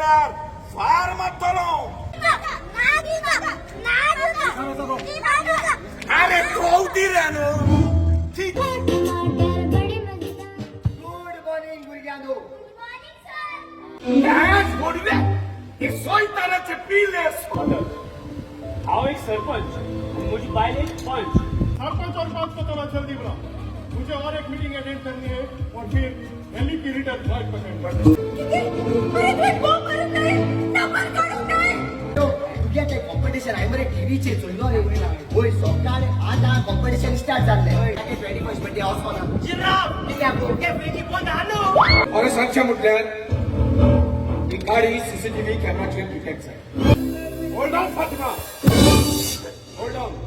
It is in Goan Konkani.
जाल्यार फार मारतलो. अरे कोवती रे न्हू. गुड मॉर्निंग भुरग्यांनो. डान्स बोडवे हे सोयतानाचे पिले. हांव एक सरपंच, म्हजी बायल एक पंच. सरपंच और पंच को थोड़ा जल्दी बुलाओ. मुझे और एक मीटिंग अटेंड करनी है और फिर दिल्ली की रिटर्न फ्लाइट पकड़नी है. भुरग्यांचे कॉम्पिटिशन आहे मरे टीव्हीचेर, चोयलो रे? वय, सकाळ आतां कॉम्पिटिशन स्टार्ट जाल्लें. 21st birthday वचोना giraffe. अरे, सांगचें म्हटल्यार ही गाडी सीसीटीव्ही कॅमेराचेर डिटेक्ट जाय. Hold on Fatima, hold on.